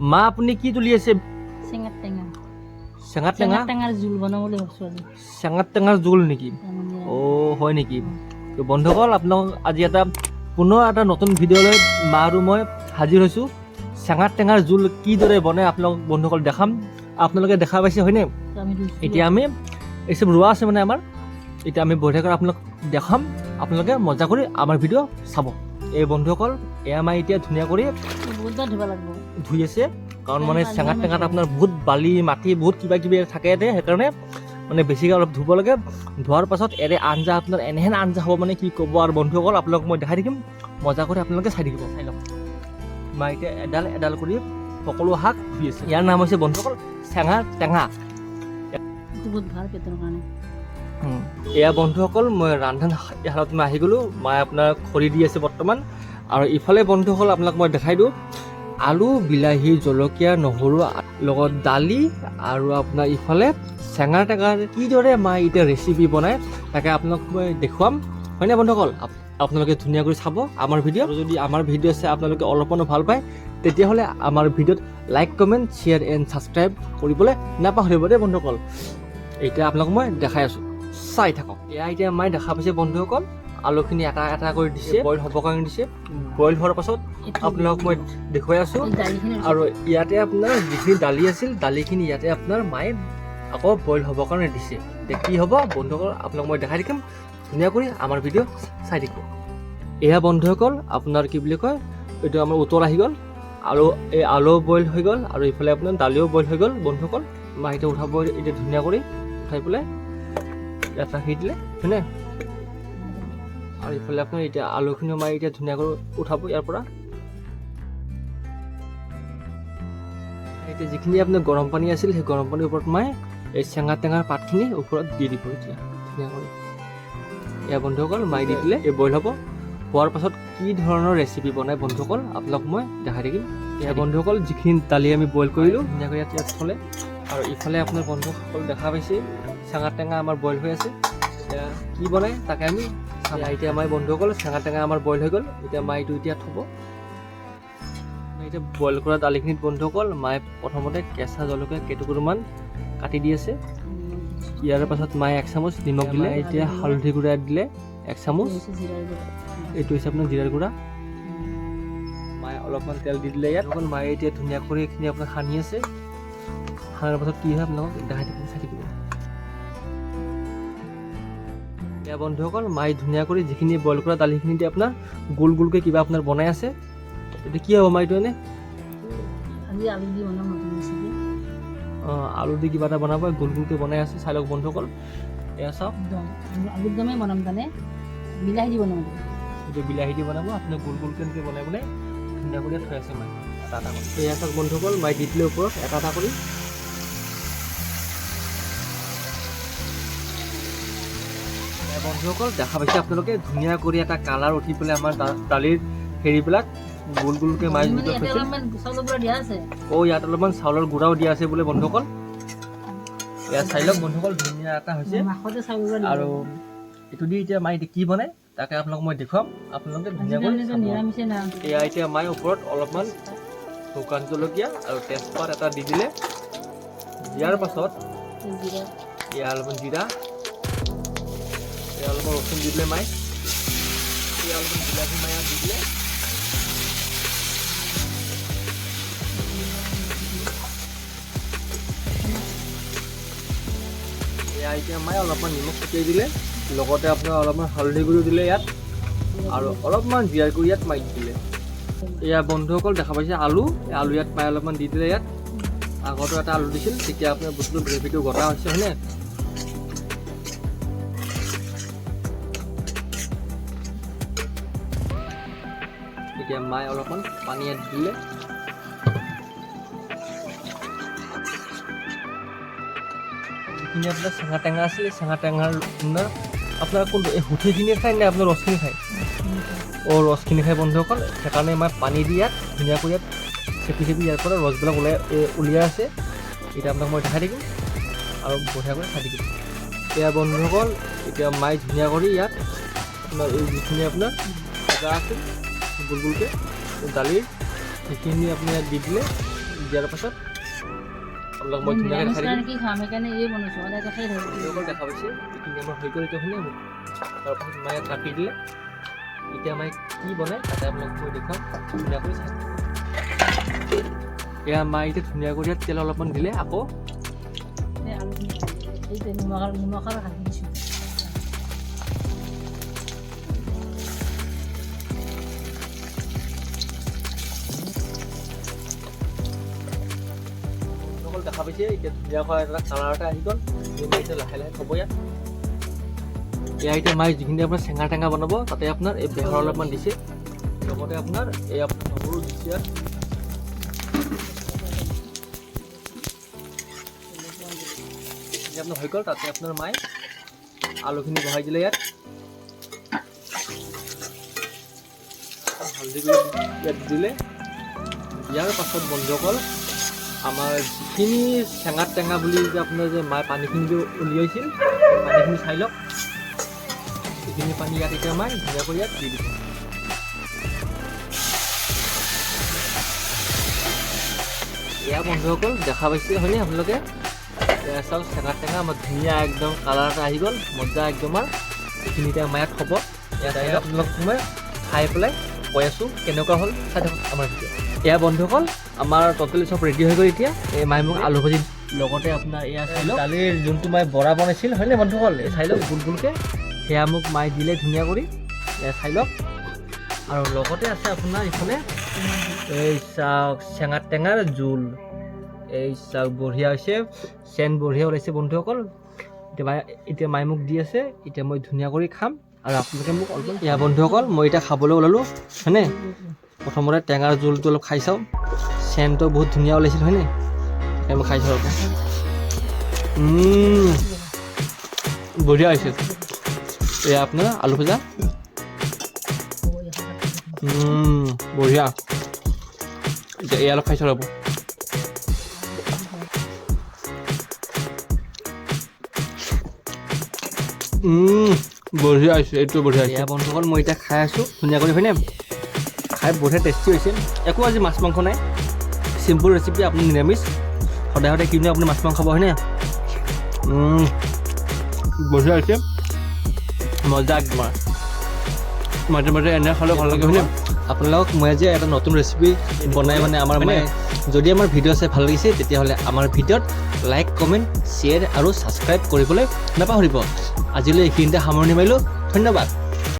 মা, আপুনি কি তুলি আছে? চেঙাৰ টেঙা। চেঙাত টেঙা? চেঙাৰ টেঙাৰ জোল বনাব বুলি ভাবছোঁ আজি। চেঙাত টেঙাৰ জোল নেকি? তাৰমানে। অ' হয় নেকি? তো বন্ধুসকল, আপোনালোক আজি এটা পুনৰ এটা নতুন ভিডিঅ'লৈ মা আৰু মই হাজিৰ হৈছোঁ। চেঙাত টেঙাৰ জোল কিদৰে বনাই আপোনালোক বন্ধুসকল দেখাম। আপোনালোকে দেখা পাইছে, হয়নে? আমি ৰুইছোঁ। এতিয়া আমি এই চব ৰোৱা আছে, মানে আমাৰ এতিয়া আমি বঢ়িয়া কৰি আপোনালোক দেখাম। আপোনালোকে মজা কৰি আমাৰ ভিডিঅ' চাব। এই বন্ধুসকল, এয়া মায়ে এতিয়া ধুনীয়া কৰি বহুত বাৰ ধুব লাগিব। ধুই আছে, কাৰণ মানে চেঙাত টেঙাত আপোনাৰ বহুত বালি মাটি, বহুত কিবা কিবি থাকে ইয়াতে। সেইকাৰণে মানে বেছিকৈ অলপ ধুব লাগে। ধোৱাৰ পাছত এৰে আঞ্জা আপোনাৰ এনেহেন আঞ্জা হ'ব, মানে কি ক'ব আৰু বন্ধুসকল, আপোনালোক মই দেখাই থাকিম, মজা কৰি আপোনালোকে চাই থাকিব। চাই লওক, মা এতিয়া এডাল এডাল কৰি সকলো শাক ধুই আছে। ইয়াৰ নাম হৈছে বন্ধুসকল চেঙা টেঙা। এইটো বহুত ভাল পেটৰ কাৰণে। এয়া বন্ধুসকল, মই ৰান্ধনশালত মই আহি গ'লোঁ। মায়ে আপোনাৰ খৰি দি আছে বৰ্তমান। আৰু ইফালে বন্ধুসকল, আপোনাক মই দেখাই দিওঁ, আলু, বিলাহী, জলকীয়া, নহৰু, লগত দালি আৰু আপোনাৰ ইফালে চেঙা টেঙাৰ কিদৰে মায়ে এতিয়া ৰেচিপি বনায়, তাকে আপোনাক মই দেখুৱাম, হয়নে বন্ধুসকল? আপোনালোকে ধুনীয়া কৰি চাব আমাৰ ভিডিঅ'। আৰু যদি আমাৰ ভিডিঅ' চাই আপোনালোকে অলপমানো ভাল পায়, তেতিয়াহ'লে আমাৰ ভিডিঅ'ত like, comment, share and subscribe কৰিবলৈ নাপাহৰিব দেই বন্ধুসকল। এতিয়া আপোনালোক মই দেখাই আছোঁ, চাই থাকক। এয়া এতিয়া মায়ে দেখা পাইছে বন্ধুসকল, আলুখিনি এটা এটা কৰি দিছে, বইল হ'বৰ কাৰণে দিছে। বইল হোৱাৰ পাছত এইটো আপোনালোক মই দেখুৱাই আছোঁ। এই দালিখিনি। আৰু ইয়াতে আপোনাৰ যিখিনি দালি আছিল, দালিখিনি ইয়াতে আপোনাৰ মায়ে আকৌ বইল হ'বৰ কাৰণে দিছে। এতিয়া কি হ'ব বন্ধুসকল, আপোনাক মই দেখাই থাকিম। ধুনীয়া কৰি আমাৰ ভিডিঅ' চাই থাকিব। এয়া বন্ধুসকল, আপোনাৰ কি বুলি কয় এইটো, আমাৰ উতল আহি গ'ল আৰু এই আলু বইল হৈ গ'ল আৰু ইফালে আপোনাৰ দালিও বইল হৈ গ'ল বন্ধুসকল। মায়ে এতিয়া উঠাব, এতিয়া ধুনীয়া কৰি উঠাই পেলাই ইয়াত ৰাখি দিলে, হয়নে? আৰু ইফালে আপোনাৰ এতিয়া আলুখিনিও মায়ে এতিয়া ধুনীয়া কৰি উঠাব ইয়াৰ পৰা। এতিয়া যিখিনি আপোনাৰ গৰম পানী আছিল, সেই গৰম পানীৰ ওপৰত মায়ে এই চেঙা টেঙাৰ পাতখিনি ওপৰত দি দিব এতিয়া ধুনীয়া কৰি। এয়া বন্ধুসকল, মায়ে দি দিলে। এই বইল হ'ব, হোৱাৰ পাছত কি ধৰণৰ ৰেচিপি বনাই বন্ধুসকল, আপোনাক মই দেখাই থাকিম। এয়া বন্ধুসকল, যিখিনি দালি আমি বইল কৰিলোঁ, ধুনীয়াকৈ ইয়াত ইয়াত থ'লে। আৰু ইফালে আপোনাৰ বন্ধুসকল দেখা পাইছে, চেঙা টেঙা আমাৰ বইল হৈ আছে। এতিয়া কি বনাই তাকে আমি চাম। এতিয়া আমাৰ বন্ধুসকল, চেঙা টেঙা আমাৰ বইল হৈ গ'ল। এতিয়া মায়ে এইটো এতিয়া থ'ব। এতিয়া বইল কৰা দালিখিনিত বন্ধুসকল, মায়ে প্ৰথমতে কেঁচা জলকীয়া কেইটুকুৰমান কাটি দি আছে। ইয়াৰ পাছত মায়ে এক চামুচ নিমখ দিলে। এতিয়া হালধি গুড়া দিলে এক চামুচ। হৈছে জিৰাৰ গুড়া। এইটো হৈছে আপোনাৰ জিৰাৰ গুড়া। মায়ে অলপমান তেল দি দিলে ইয়াত। অকণ মায়ে এতিয়া ধুনীয়া কৰি এইখিনি আপোনাৰ সানি আছে। সানাৰ পাছত কি হয় আপোনালোকক দেখাই থাকিব, চাই থাকিব। এতিয়া বন্ধুসকল, মায়ে ধুনীয়া কৰি যিখিনি বইল কৰা দালিখিনি দি আপোনাৰ গোল গোলকৈ কিবা আপোনাৰ বনাই আছে। এতিয়া কি হ'ব মা এইটো এনে? আজি আলু দি বনাম নতুন ৰেচিপি। অঁ, আলু দি কিবা এটা বনাব, গোল গোলকৈ বনাই আছে। চাই লওক বন্ধুসকল, এয়া চাওক। দম আলুৰ দমেই বনাম, তাৰমানে বিলাহী দি বনাম। এইটো বিলাহী দি বনাব। আপুনি গোল গোলকৈ এনেকৈ বনাই বনাই ধুনীয়া কৰি থৈ আছে মায়ে এটা এটা কৰি। এয়া চাওক বন্ধুসকল, মায়ে দি দিলে ওপৰত এটা এটা কৰি। এয়া বন্ধুসকল, দেখা পাইছে আপোনালোকে, ধুনীয়া কৰি এটা কালাৰ উঠি পেলাই আমাৰ দালিৰ হেৰিবিলাক গোল গোলকৈ মায়ে মানে যিটো ইয়াতে থৈছে। অলপমান চাউলৰ গুড়া দিয়া আছে। অ', ইয়াত অলপমান চাউলৰ গুড়াও দিয়া আছে বোলে বন্ধুসকল। এয়া চাই লওক বন্ধুসকল, ধুনীয়া এটা হৈছে। মাখতে চাউলৰ গুড়া দিয়া। আৰু এইটো দি এতিয়া মায়ে এতিয়া কি বনায়, তাকে আপোনালোক মই দেখুৱাম। আপোনালোকে আজি ধুনীয়াকৈ তাৰমানে চাব। নিৰামিষে না। এয়া এতিয়া মায়ে ওপৰত অলপমান শুকান জলকীয়া আৰু তেজপাত এটা দি দিলে। দিয়াৰ পাছত জিৰা। এয়া অলপমান জিৰা, এয়া অলপমান ৰচুন দি দিলে মায়ে। এয়া অলপমান বিলাহী মায়ে দি দিলে। এয়া এতিয়া মায়ে অলপমান নিমখ ছটিয়াই দিলে, লগতে আপোনাৰ অলপমান হালধি গুড়ি দিলে ইয়াত আৰু অলপমান জিৰাৰ গুড়ি ইয়াত মাৰি দিলে। এয়া বন্ধুসকল, দেখা পাইছে আলু, এই আলু ইয়াত মায়ে অলপমান দি দিলে ইয়াত। আগতো এটা আলু দিছিল, তেতিয়া আপোনাৰ বস্তুটো গ্ৰেভিটো গোটা হৈছে, হয়নে? এতিয়া মায়ে অলপমান পানী ইয়াত দিলে। যিখিনি আপোনাৰ চেঙা টেঙা আছিল, এই চেঙা টেঙাৰ আপোনাৰ আপোনাৰ কোনটো, এই হুঠিখিনি খায় নে আপোনাৰ ৰসখিনি খায়? অ', ৰসখিনি খায় বন্ধুসকল। সেইকাৰণে মায়ে পানী দি ইয়াত ধুনীয়াকৈ ইয়াত চেপি চেপি ইয়াৰ পৰা ৰসবিলাক ওলাই উলিয়াই আছে। এতিয়া আপোনাক মই দেখাই থাকিম আৰু বঢ়িয়াকৈ চাই থাকিম। এয়া বন্ধুসকল, এতিয়া মায়ে ধুনীয়া কৰি ইয়াত আপোনাৰ এই যিখিনি আপোনাৰ ভাজা আছিল গোল গোলকৈ দালিৰ, সেইখিনি আপুনি ইয়াত দি দিলে। দিয়াৰ পাছত আপোনালোক মই ধুনীয়াকৈ নিৰামিষ দেখাই দিম। কাৰণে কি খাম, সেইকাৰণে এই বনাইছোঁ, সদায়তো খাই থাকোঁ। বন্ধুসকল, দেখা পাইছে, এইখিনি আমাৰ হৈ গ'ল এতিয়া, হয়নে? তাৰপাছত মায়ে কাটি দিলে। এতিয়া মায়ে কি বনায় তাতে আপোনালোক মই দেখুৱাম, ধুনীয়াকৈ চাই থাকক। এয়া মায়ে এতিয়া ধুনীয়া কৰি ইয়াত তেল অলপমান দিলে আকৌ। এই আলুখিনি, এই নিমখ আৰু হালধি দিছোঁ। বন্ধুসকল, দেখা পাইছে, এতিয়া ধুনীয়াকৈ এটা কালাৰ এটা আহি গ'ল। মায়ে এতিয়া লাহে লাহে থ'ব ইয়াত। এয়া এতিয়া মায়ে যিখিনি আপোনাৰ চেঙা টেঙা বনাব, তাতে আপোনাৰ এই বেহৰ অলপমান দিছে, লগতে আপোনাৰ এই আপোনাৰ নহৰু দিছে ইয়াত। এইখিনি আপোনাৰ হৈ গ'ল। তাতে আপোনাৰ মায়ে আলুখিনি বহাই দিলে ইয়াত, হালধি গুড়ি ইয়াত দিলে। দিয়াৰ পাছত বন্ধুসকল, আমাৰ যিখিনি চেঙাত টেঙা বুলি যে আপোনাৰ যে মায়ে পানীখিনি যে উলিয়াইছিল, সেই পানীখিনি চাই লওক। এইখিনি পানী ইয়াত এতিয়া মায়ে ধুনীয়াকৈ ইয়াত দি দিছে। এয়া বন্ধুসকল, দেখা পাইছে হয়নে আপোনালোকে? এয়া চাওক, চেঙাত টেঙা আমাৰ ধুনীয়া একদম কালাৰ এটা আহি গ'ল, মজা একদম। আৰু এইখিনি এতিয়া আমাৰ ইয়াত হ'ব। ইয়াত আহি আপোনালোক মই খাই পেলাই কৈ আছোঁ কেনেকুৱা হ'ল, চাই থাকক আমাৰ ভিডিঅ'। এয়া বন্ধুসকল, আমাৰ ট'টেলি চব ৰেডি হৈ গ'ল এতিয়া। এই মায়ে মোক আলু ভাজি, লগতে আপোনাৰ এয়া চাই লওক, দালিৰ যোনটো মায়ে বৰা বনাইছিল হয়নে বন্ধুসকল, এই চাই লওক গোল গোলকৈ, সেয়া মোক মায়ে দিলে ধুনীয়া কৰি, এয়া চাই লওক। আৰু লগতে আছে আপোনাৰ ইফালে এই চাওক চেঙাত টেঙাৰ জোল। এই চাওক, বঢ়িয়া হৈছে, চেন বঢ়িয়া ওলাইছে বন্ধুসকল। এতিয়া মায়ে মোক দি আছে, এতিয়া মই ধুনীয়া কৰি খাম আৰু আপোনালোকে মোক অলপ। এয়া বন্ধুসকল, মই এতিয়া খাবলৈ ওলালোঁ হয়নে। প্ৰথমতে টেঙাৰ জোলটো অলপ খাই চাওঁ, চেনটো বহুত ধুনীয়া ওলাইছিল হয়নে, তাকে মই খাই চাওঁ ৰ'ব। বঢ়িয়া হৈছে। এয়া আপোনাৰ আলু ভজা, বঢ়িয়া। এতিয়া এয়া অলপ খাই চাওঁ ৰ'ব। বঢ়িয়া হৈছে, এইটো বঢ়িয়া হৈছে। এয়া বন্ধুসকল, মই এতিয়া খাই আছোঁ ধুনীয়া কৰি হয়নে, খাই বঢ়িয়া টেষ্টি হৈছে। একো আজি মাছ মাংস নাই, চিম্পুল ৰেচিপি। আপুনি নিৰামিষ, সদায় সদায় কিনো আপুনি মাছ মাংস খাব হয়নে। বঢ়িয়া হৈছে, মজা একদম। মাজে মাজে এনে খালেও ভাল লাগে হয়নে। আপোনালোকক মই আজি এটা নতুন ৰেচিপি বনাই মানে আমাৰ মানে যদি আমাৰ ভিডিঅ' চাই ভাল লাগিছে, তেতিয়াহ'লে আমাৰ ভিডিঅ'ত লাইক, কমেণ্ট, শ্বেয়াৰ আৰু ছাবস্ক্ৰাইব কৰিবলৈ নাপাহৰিব। আজিলৈ এইখিনিতে সামৰণি মাৰিলোঁ, ধন্যবাদ।